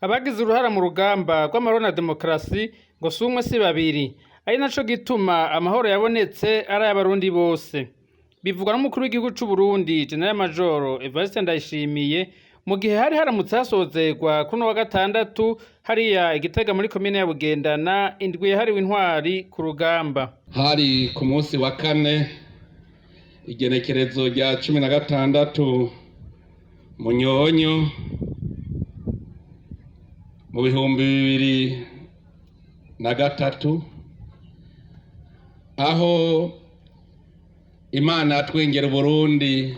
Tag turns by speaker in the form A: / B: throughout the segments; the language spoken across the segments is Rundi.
A: Abagize uruhara mu rugamba rw'amahoro na demokarasi ngo si umwe si babiri, ari naco gituma amahoro yabonetse ari ay'abarundi bose. Bivugwa n'umukuru w'igihugu c'Uburundi General Major Evariste Ndayishimiye mu gihe hari haramutse hasozerwa kuri uno wa gatandatu hariya i Gitega muri komine ya Bugendana indwi yahariwe intwari ku rugamba.
B: Hari ku munsi wa kane, igenekerezo rya 16 Munyonyo mu 2003, aho Imana yatwengera Uburundi,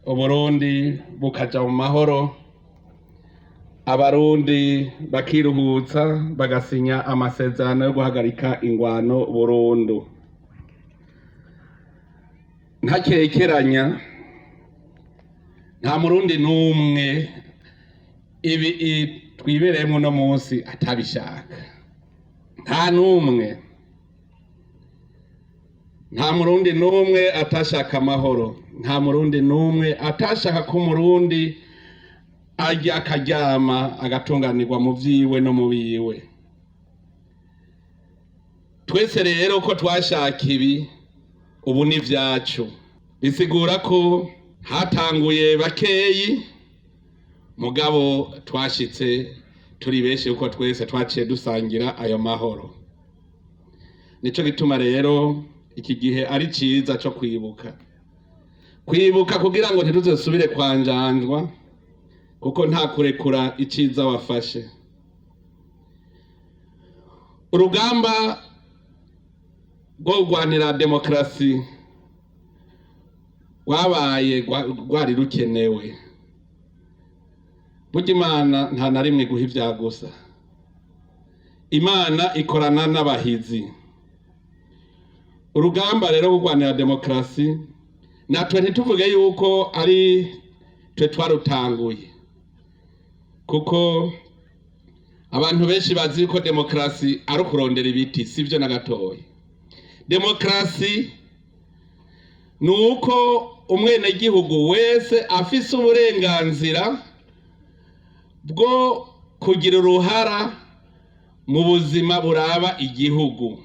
B: Uburundi bukaja mu mahoro, abarundi bakiruhutsa, bagasinya amasezerano yo guhagarika ingwano burundu. Ntakekeranya, nta murundi n'umwe ibi twibereyemwo uno munsi atabishaka, nta n'umwe, nta murundi n'umwe atashaka amahoro, nta murundi n'umwe atashaka ko umurundi arya akaryama agatunganirwa mu vyiwe no mu biwe. Twese rero ko twashaka ibi, ubu ni ivyacu. Bisigura ko hatanguye bakeyi, mugabo twashitse turi benshi kuko twese twaciye dusangira ayo mahoro. Nico gituma rero iki gihe ari ciza co kwibuka, kwibuka kugira ngo ntituzosubire kwanjanjwa, kuko nta kurekura iciza wafashe. Urugamba rwo kurwanira demokarasi rwabaye rwari rukenewe. Burya Imana nta na rimwe iguha ivyagusa. Imana ikorana n'abahizi. Urugamba rero rwo kurwanira demokarasi, natwe ntituvuge yuko ari twe twarutanguye, kuko abantu benshi bazi yuko demokarasi ari ukurondera ibiti, sivyo na gatoya. Demokarasi ni uko umwenegihugu wese afise uburenganzira bwo kugira uruhara mu buzima buraba igihugu.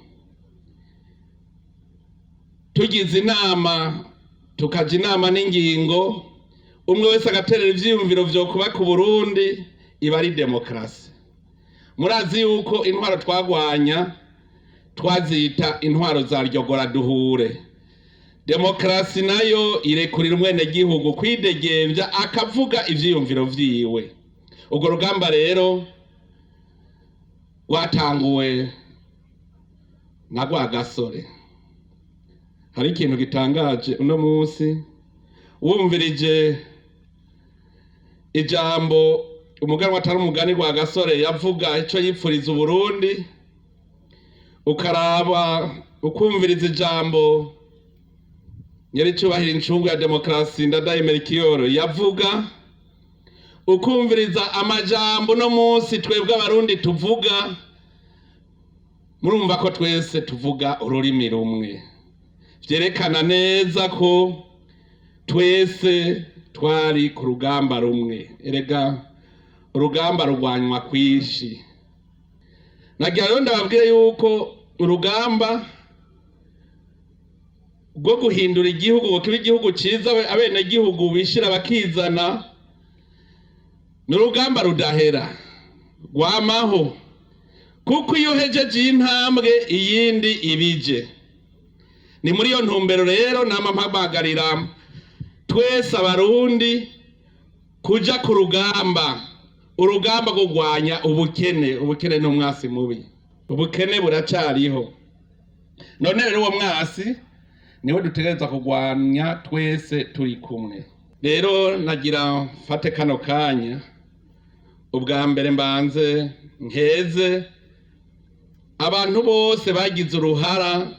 B: Tugize inama, tukaja inama n'ingingo, umwe wese agaterera ivyiyumviro vyo kubaka Uburundi, iba ari demokarasi. Murazi yuko intwaro twagwanya twazita intwaro za ryogora duhure. Demokarasi nayo irekurira umwenegihugu kwidegemvya akavuga ivyiyumviro vyiwe. Urwo rugamba rero rwatanguwe na Rwagasore. Hari ikintu gitangaje uno munsi, wumvirije ijambo umuganwa atari umugani Rwagasore yavuga ico yipfuriza Uburundi, ukaraba ukumviriza ijambo nyericubahiro incungu ya demokarasi Ndadaye Melchior yavuga, ukumviriza amajambo uno munsi twebwe abarundi tuvuga, murumva ko twese tuvuga ururimi rumwe. Vyerekana neza ko twese twari ku rugamba rumwe. Erega urugamba rurwanywa kwinshi. Nagira rero ndababwire yuko urugamba rwo guhindura igihugu ngo kibe igihugu ciza, abenegihugu bishira bakizana, ni urugamba rudahera, rwamaho, kuko iyo uhejeje iyi ntambwe iyindi ibije. Ni muri iyo ntumbero rero nama mpamagarira twese abarundi kuja ku rugamba, urugamba rwo kurwanya ubukene. Ubukene ni umwasi mubi, ubukene buracariho. None rero uwo mwasi niwe dutegerezwa kurwanya twese turi kumwe. Rero nagira mfate kano kanya, ubwa mbere mbanze nkeze abantu bose bagize uruhara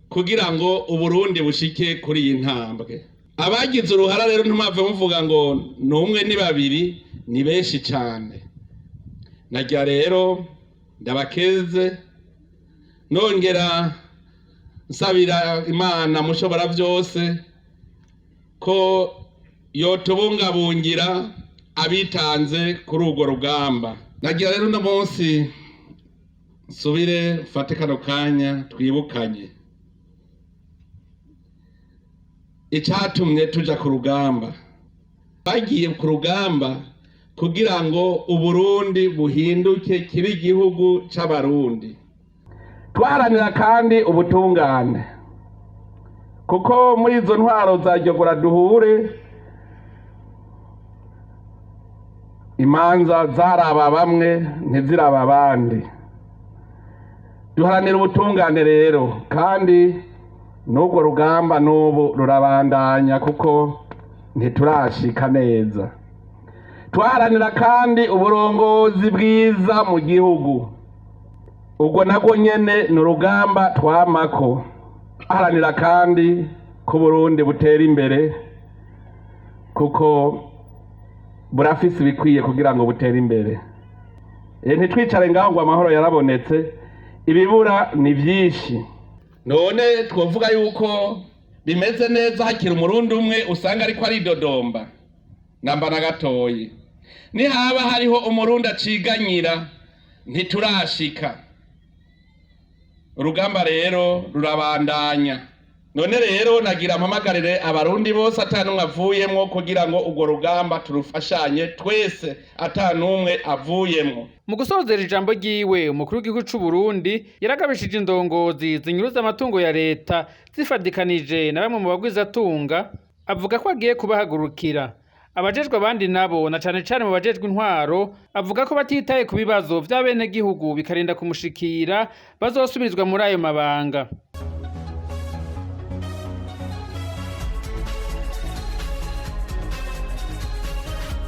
B: kugira ngo Uburundi bushike kuri iyi ntambwe. Abagize uruhara rero ntimwave muvuga ngo ni umwe ni babiri, ni benshi cane. Nagira rero ndabakeze, nongera nsabira Imana mushobora vyose ko yotubungabungira abitanze kuri urwo rugamba. Nagira rero uno munsi nsubire mfate kano kanya twibukanye icatumye tuja ku rugamba. Bagiye ku rugamba kugira ngo Uburundi buhinduke kibe igihugu c'Abarundi. Twaharanira kandi ubutungane, kuko muri izo ntwaro za Ryogora duhure imanza zaraba bamwe ntiziraba abandi. Duharanira ubutungane rero, kandi n'urwo rugamba n'ubu rurabandanya kuko ntiturashika neza. Twaharanira kandi uburongozi bwiza mu gihugu, ubwo nabwo nyene ni urugamba twamako. Twaharanira kandi ko Uburundi butera imbere, kuko burafise ibikwiye kugira ngo butere imbere. Ntitwicare ngaho ngo amahoro yarabonetse, ibibura ni vyinshi. None twovuga yuko bimeze neza hakiri Umurundi umwe usanga ariko aridodomba namba na gatoyi. Nihaba hariho Umurundi aciganyira, ntiturashika. Urugamba rero rurabandanya. None rero nagira mpamagarire Abarundi bose ata n'umwe avuyemwo, kugira ngo urwo rugamba turufashanye twese ata n'umwe avuyemwo.
A: Mu gusozera ijambo ryiwe, umukuru w'igihugu c'u Burundi yaragabishije indongozi zinyuruza amatungo ya leta zifadikanije na bamwe mu bagwizatunga, avuga ko agiye kubahagurukira. Abajejwe abandi nabo, na cane cane mu bajejwe intwaro, avuga ko batitaye ku bibazo vy'abenegihugu bikarinda kumushikira, bazosubirizwa muri ayo mabanga.